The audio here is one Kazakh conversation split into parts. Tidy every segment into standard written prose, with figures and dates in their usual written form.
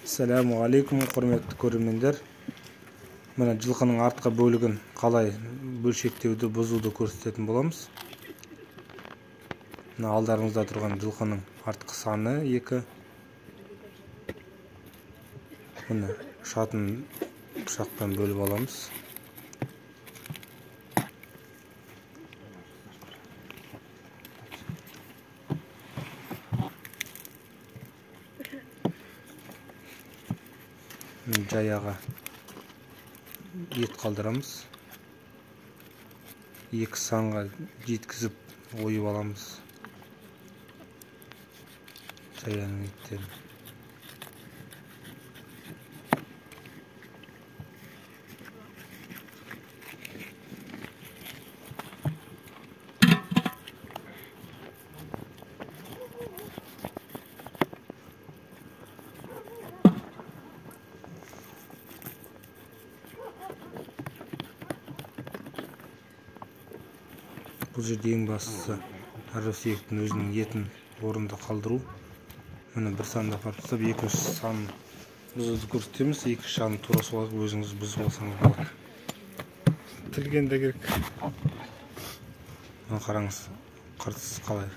Ассаламу алейкум, құрметті көрермендер. Міне жылқының артқы бөлігін қалай бөлшектеуді, бұзуды көрсететін боламыз. Мына алдарыңызда тұрған жылқының артқы саны 2. Міне ұшатын пышақпен бөліп аламыз. Жаяға ет қалдырамыз. 2 санға жеткізіп ойып аламыз жаяның еттерін. Бұл жерде ең бастысы әрбір сүйектің өзінің етін орында қалдыру. Міне бір санды апарып тастап, екінші санын бұзуды көрсетеміз. Екінші санын тура солай өзіңіз бұзып алсаңыз болады. Тілген де керек. Мына қараңыз, қыртыс қалай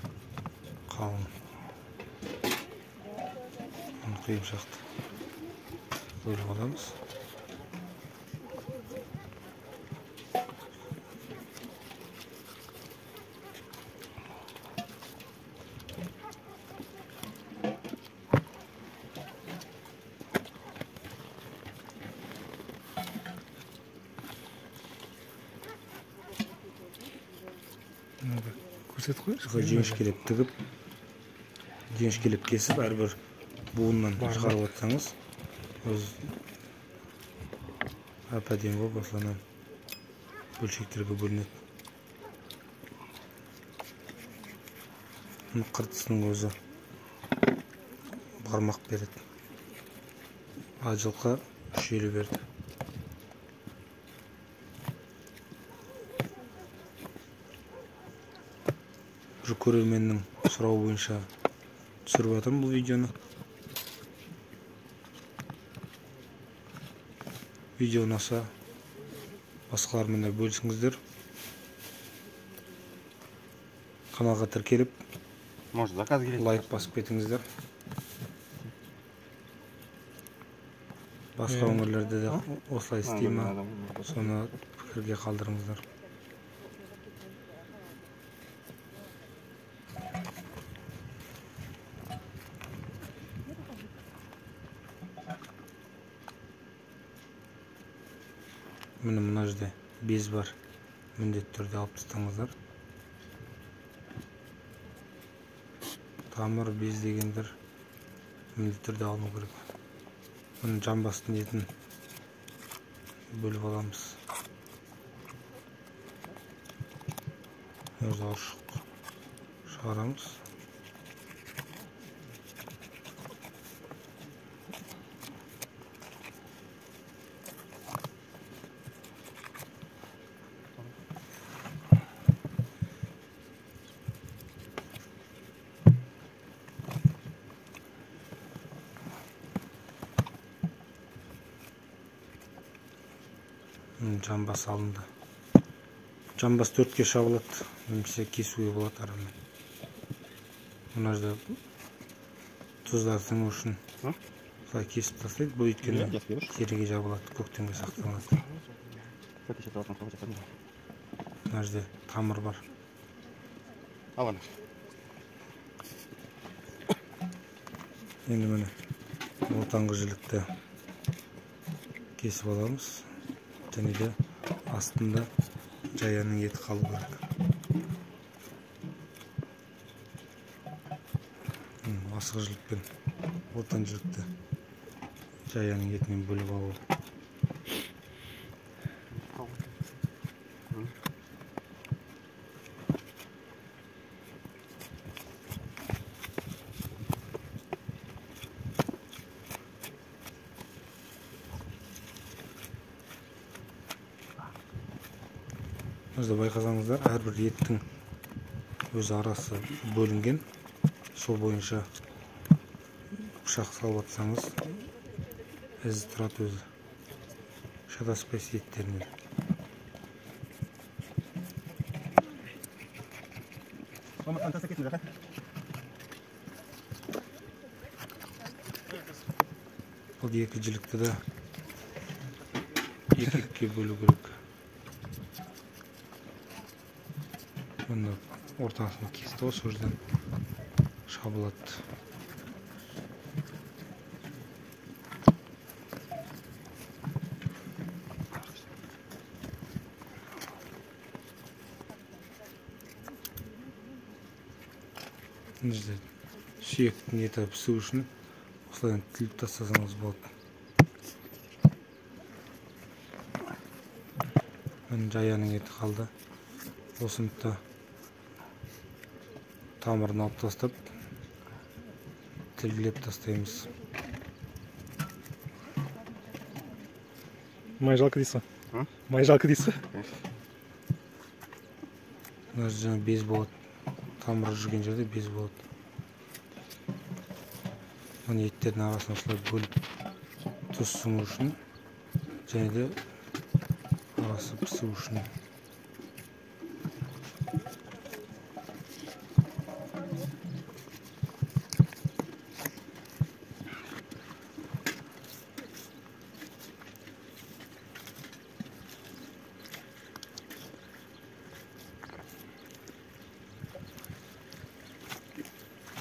қалың. Оны қиымшақты бөліп аламыз. Көрсетіп қойшы. Жіңішкелеп тігіп, жіңішкелеп кесіп, әрбір буыннан шығарып отырсаңыз, өз әп-әдемі болып осылайынан бөлшектерге бөлінеді. Қыртысының өзі бармақ береді. А жылқы 3 елі берді. Көрерменнің сұрауы бойынша түсіріп жатырмын бұл видеоны. Видео ұнаса басқалармен де бөлісіңіздер. Каналға тіркеліп, лайк басып кетіңіздер. Басқа өңірлерде де осылай істей ме, соны пікірге қалдырыңыздар. Міне мына жерде без бар, міндетті түрде алып тастаңыздар. Тамыр, без дегендер міндетті түрде алыну керек. Міне жамбастың етін бөліп аламыз. Өзі ұршық шығарамыз. Жамбас алынды. Жамбас 4-ке шабылады, немесе кесуге болады арамен. Мына жерде тұздар сіңу үшін солай кесіп тастайды. Бұл өйткені теріге жабылады, көктемге сақталады. Мына жерде тамыр бар. Енді міне ортаңғы жілікті кесіп аламыз. Және де астында жаяның еті қалу керек. Асық жілікпен ортан жілікті жаяның етінен бөліп алу. Өзі байқасаңыздар, әрбір еттің өз арасы бөлінген. Сол бойынша пышақ салып атсаңыз, Ізі тұрады өзі. Шатаспайсыз еттерінен. Бұл екі жілікті де екі-екіге бөлу керек. Мына ортасын кесті ғой, сол жерден шабылады. Мына жерде сүйектің еті пісу үшін осылай тіліп тастасаңыз болады. Міне жаяның еті қалды. Осыны да тамырын алып тастап, тілгілеп тастаймыз. Май жалко дейсіз ғой? Май жалко дейсіз ғой? Мына жерде жаңа без болады. Тамыры жүрген жерде без болады. Мына еттердің арасын осылай бөліп тұз сіңу үшін және де арасы пісу үшін.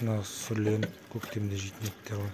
Мына сүрленіп көктемде жейтін еттер ғой.